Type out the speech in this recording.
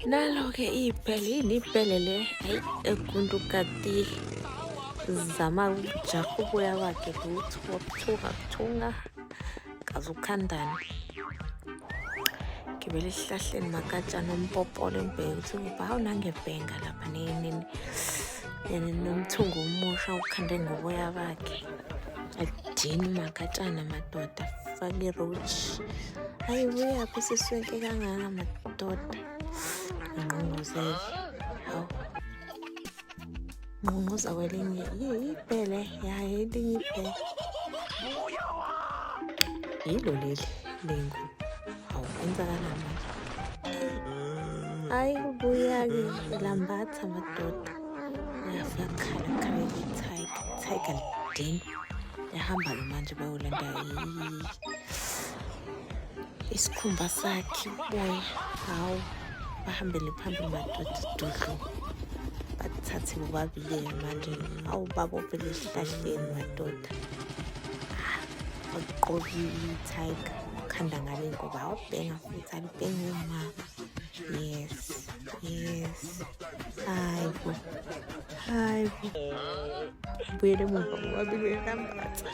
Nalo-ke ibhele, yini ibhele le? Hayi, egunda ukati. Zama ukujaha uboya bakhe lutho, wabuthunga buthunga, kaze ukhandane. Gibela esihlahleni makatshana umpopolo embheke ukuthi kuphi. Hawu nangebhenga lapha nomthungo omusha ukhande ngoboya bakhe. Alidini umakatshana madoda, fake i-roach. Hayi buyaphi siswenke kangaka madoda. Ngqongqozele. Hawu. Ngqongqoza kwelinye ibhele, ya elinye ibhele. Yilo leli lengu. Hawu kwenzakalani manje? Hayi kubuya-ke lambatha madoda. Uyafika khala khala i-tiger, tiger lidini. Yahamba-ke manje bayolanda isikhumba sakhe uboya. Hawu bahambele phambili madoda dudlu. Bathathe bobabili manje. Hawu babophele esihlahleni madoda. Bagqokile i-tiger. Khanda ngale ngoba awubhenga futhi alibhenga uma. Yes, yes. Hayi bo. Hayi bo. Buyele emuva bobabili lambatha.